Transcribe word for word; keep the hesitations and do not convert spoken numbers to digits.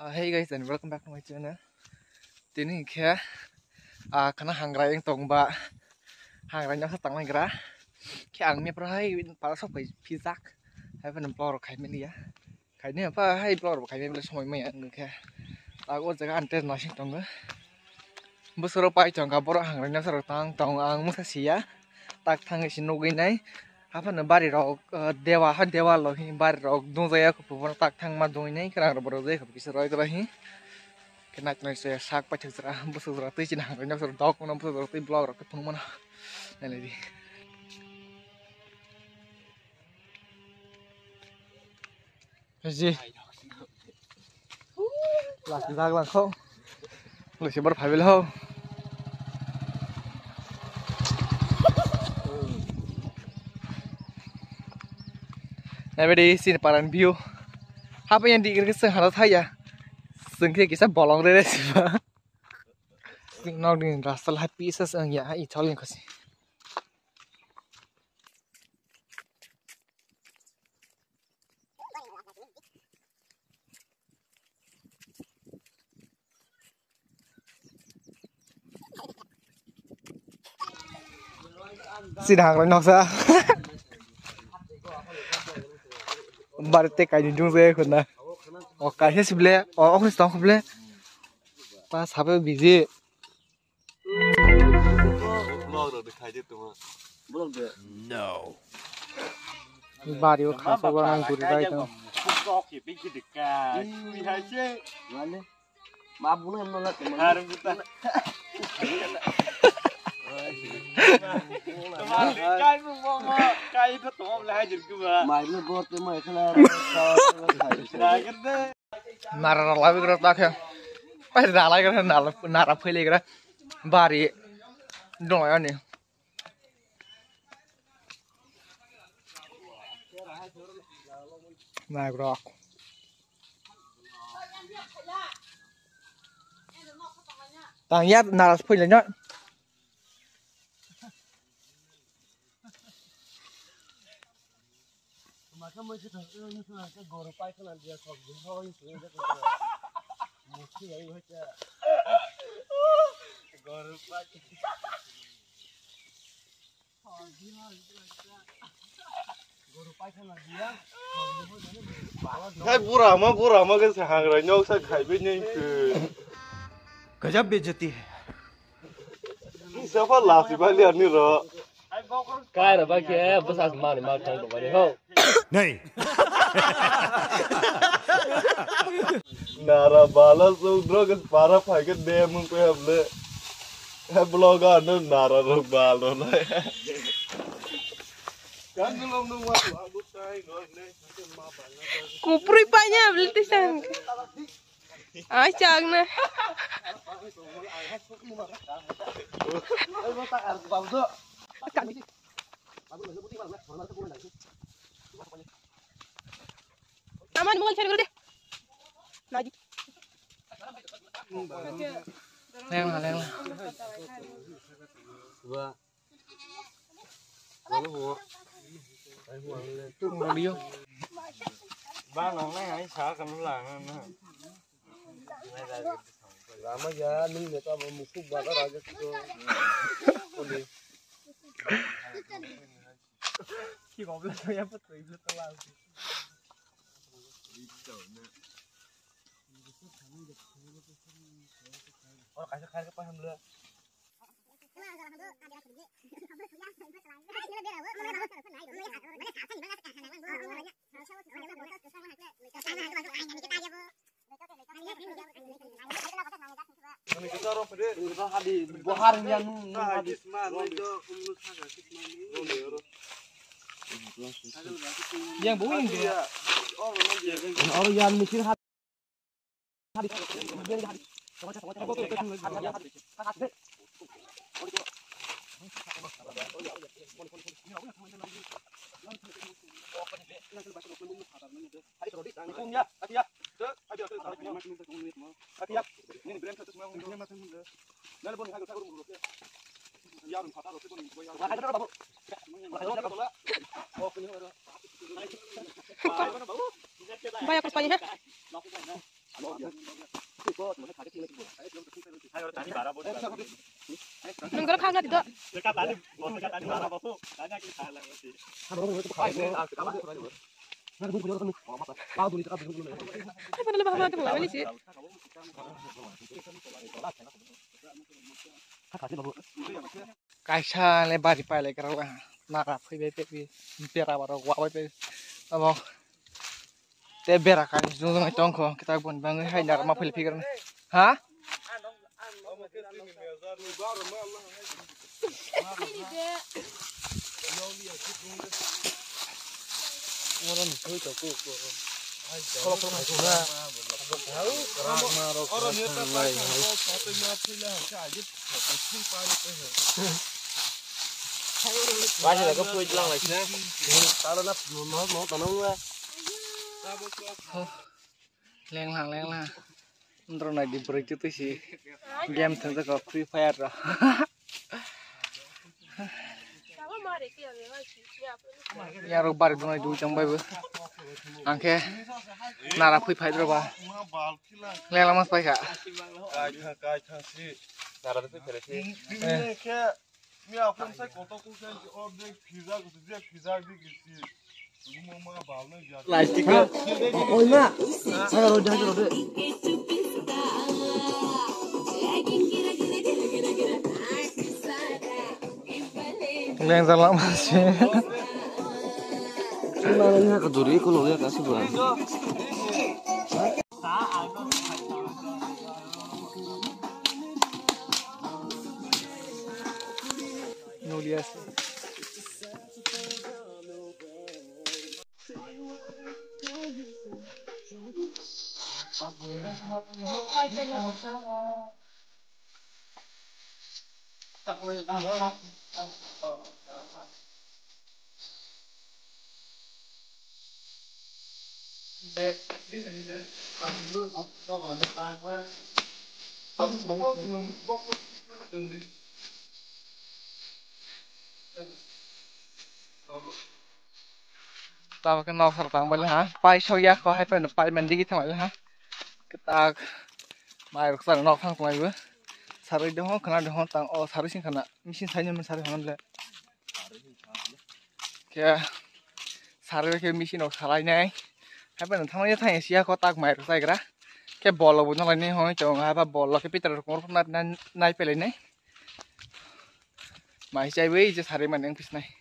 Uh, hey guys, and welcome back to my channel. Tini khe, ah, khana hangra yang tong ba, hangra yang sa tang gra. Khe ang mepra hai para sok pai pijak. Hai pa nang vlog rok khai mili ya. Khai ni pa hai vlog rok khai mili somoi mai ang khe. Tago jaga ante nasing tongo. Bosoro pai tong ka borok hangra yang sa tang tong ang musa siya. Tak thang si nugui nai. Haphano bari rok, uh, dewa ha dewa lo hi bari rok dungjaya kho pubo tak thang ma dungui nai kwrang rok borok jai kho kisa roi kwrang hi. Khe nai nai se sak paithak jra bwswk jra twi chini hangroi nok jra dok mano bwswk jra twi block rok khe phung mano. Nai nai di. Ji. Lak jak lang kho. Lak se bar phabil ho. Nai bedi sini paran view. Hapa yang di kiri seng hara thaya. Seng khe kisa bolong re re siba. Sing nok din rasta la pisa seng ya i chol yang kasi. Sida hangroi noksa. Bari te kaini dungse khuna. O kaisa sible, o okni tong khuble. Pa sabe biji. Vlog rok de khai de tuma. Vlog de. No. Bari o khasa gorang guri rai tong. Vlog ye bigi de kai. Ui hai se. Mane. Ma bunu em nola tuma. Har buta. Tuma de kai bu mo mo kai to tuma le hai jir ku ba. Ma bunu bor tuma ekhala. Khai de. Nara rok labi gra ta khe. Pai da lai gra nara phailai gra. Bari dong ani. Nai gra. Tang ya nara phailai na. Hai bura ma bura ma ke se hangra nyok sa khai be nyeng ke. Gajab bejati hai. Ni sapa lasi bali ani ro. Kai ra ba ke bwsas mani ma thang do bani ho. Nei. Nara bala sudro ke para phai ke de mun pe hamle. Hai vlog ano nara ro balo na. Kan belum nunggu aku tai gol ne. Kuprui panya beli tisang. Ai chang na. Aman mobile charge de. Lagi. Lengla lengla. Ba nang nai hai sa kan la na. Lama ya nung ne ta mukhuk ba ta raja to. Ki gobla ya pa to ibla to la. Ora kaisa khai ka pa hamla. Yang bu ini. Oro yang mikir. Baya kos pani ha. Nung dolo khang na tito. Apa nalo bahama tu bukan ni sih? Kaisa le bari pailai kwrwkla nara phaibai phaibai bera borok wabai phai abo tei bera kainwi chwng tongkho kitak boni bagwi hai nara ma phailaiphi kwrwknai ha. Lenglang lenglang. Ndro nai di bwrwi twi twi si game thwng jakgo Free Fire ro. Yarok bari dunai dui chang bai bo. Angkhe nara phui phai dro ba. Lenglang mas pai kha. Kai thang kai thang si. Nara de phui phai si. Miya kung sai kotor kung sai ordek phijak, je phijak di gisi. Plastic. Oi ma. Saga rode, saga rode. Leng jalan masih. Mana ni hak duri ko lo ya kasih buat. Nuli ase. Tamo khe nok sar tang bai ha. Pai sok ya kho hai pai pai mandi ki thang ha. Kitak mai rok sar nok thang bai bo. Sarui de ho khana de ho tang o sarui sing khana. Machine sai nang sarui khana le. Khe sarui khe machine rok salai nai. Hai pai thang ya thang ya sia kho tak mai rok sai gra. Khe bol bo nang lai nai ho chong ha ba bol khe pitar rok nai nai pelai nai. Mai chai bai je sarui mani ang pisnai.